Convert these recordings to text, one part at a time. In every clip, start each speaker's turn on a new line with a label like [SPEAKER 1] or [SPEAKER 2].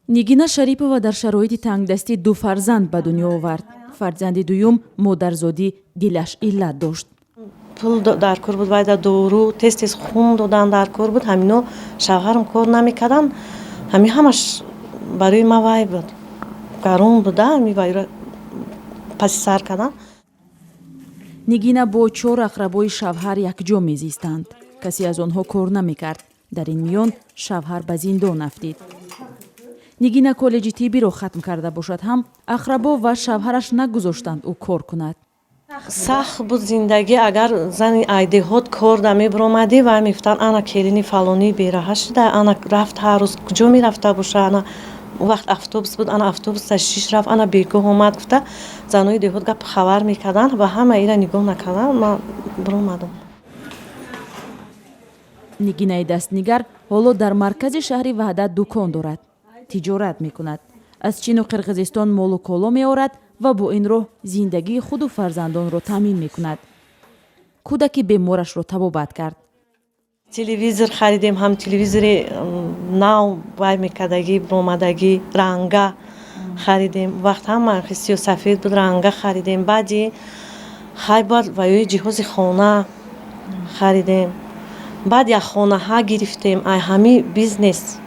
[SPEAKER 1] Нигина Шарипова дар шароити тангдастӣ ду фарзанд ба дунё овард. Фарзанди дуюм модарзодӣ дилаш иллат дошт.
[SPEAKER 2] Пул дар кор буд, вайда дору, тез тез хун додан дар кор буд. Ҳамино шавҳарам кор намекардан. Ҳами ҳамаш барои ма вай буд, гарон буда, ҳами вайро паси сар кардан.
[SPEAKER 1] Нигина бо чор ақрабои шавҳар якҷо мезистанд. Касе аз онҳо кор намекард. Дар ин миён шавҳар ба зиндон афтид. Нигина коллеҷи тиббиро хатм карда бошад ҳам, ақрабо ва шавҳараш нагузоштанд ӯ кор кунад.
[SPEAKER 2] Сахт буд зиндагӣ. Агар зани ай деҳот кор да мебиромадӣ, вай мегуфтанд: «Ана келини фалонӣ бераҳа шуда, ана рафт, ҳар рӯз куҷо мерафта боша, ана он вақт автобус буд, ана автобуса шиш рафт, ана бегоҳ омад», гуфта занои деҳот гап хабар мекарданд. Ва ҳама ира нигоҳ накардан, ман биромадам.
[SPEAKER 1] Нигинаи дастнигар ҳоло дар маркази шаҳри Ваҳдат дукон дорад, тиҷорат мекунад. Аз Чину Қирғизистон молу коло меорад ва бо ин роҳ зиндагии худу фарзандонро таъмин мекунад. Кӯдаки беморашро табобат кард.
[SPEAKER 2] Телевизор харидем, ҳам телевизори нав вай мекардагӣ, биромадагӣ, ранга харидем. Вақт ҳама сиёсафед буд, ранга харидем. Баъди хай бояд ваёи ҷиҳози хона харидем. Баъд як хонаҳа гирифтем. Ай ҳами бизнес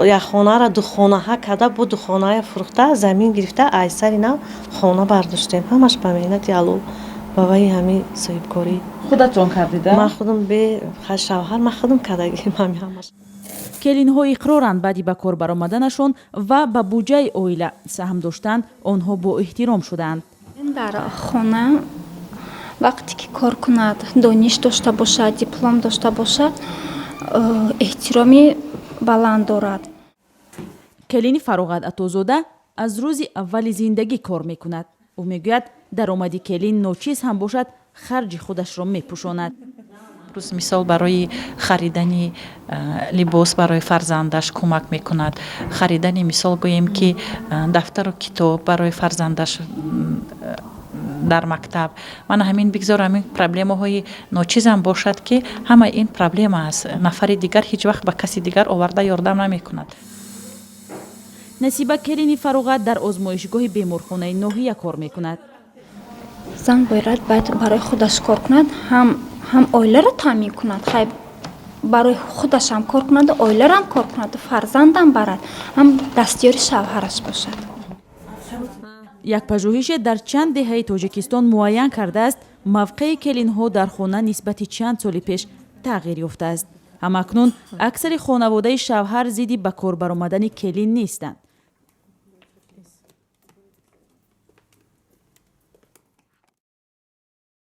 [SPEAKER 2] як хонаро духонаҳа карда, бо духонаҳая фурӯхта, замин гирифта, ай сари нав хона бардоштем. Ҳамаш ба меҳнати ҳалол, ба ваи ҳами соҳибкорӣ.
[SPEAKER 3] Худатон кардида?
[SPEAKER 2] Ман худам, бе шавҳар, ман худам кардагим ҳами ҳамаш.
[SPEAKER 1] Келинҳо иқроранд, баъди ба кор баромаданашон ва ба буҷаи оила саҳм доштан, онҳо бо эҳтиром шуданд.
[SPEAKER 4] Дар хона вақте ки кор кунад, дониш дошта бошад, диплом дошта бошад, эҳтироми баланд дорад.
[SPEAKER 1] Келини Фароғат Атозода аз рӯзи аввали зиндагӣ кор мекунад. Ӯ мегӯяд, даромади келин ночиз ҳам бошад, харҷи худашро мепӯшонад.
[SPEAKER 3] Рӯз мисол барои харидани либос барои фарзандаш кӯмак мекунад, харидани, мисол гӯем ки, дафтару китоб барои фарзандаш дар мактаб. Мана ҳамин, бигзор ҳамин проблемаҳои ночизам бошад, ки ҳама ин проблема аст, нафари дигар ҳеҷ вақт ба каси дигар оварда ёрдам намекунад.
[SPEAKER 1] Насиба, келини Фароғат, дар озмоишгоҳи беморхонаи ноҳия кор мекунад.
[SPEAKER 4] Зан бояд барои худаш кор кунад, ҳам оиларо таъмин кунад. Хай, барои худашам кор кунаду оилароам кор кунаду фарзандам барад, ҳам дастёри шавҳараш бошад.
[SPEAKER 1] Як пажӯҳише дар чанд деҳаи Тоҷикистон муайян кардааст, мавқеи келинҳо дар хона нисбати чанд соли пеш тағйир ёфтааст. Ҳамакнун аксари хонаводаи шавҳар зидди ба кор баромадани келин нестанд.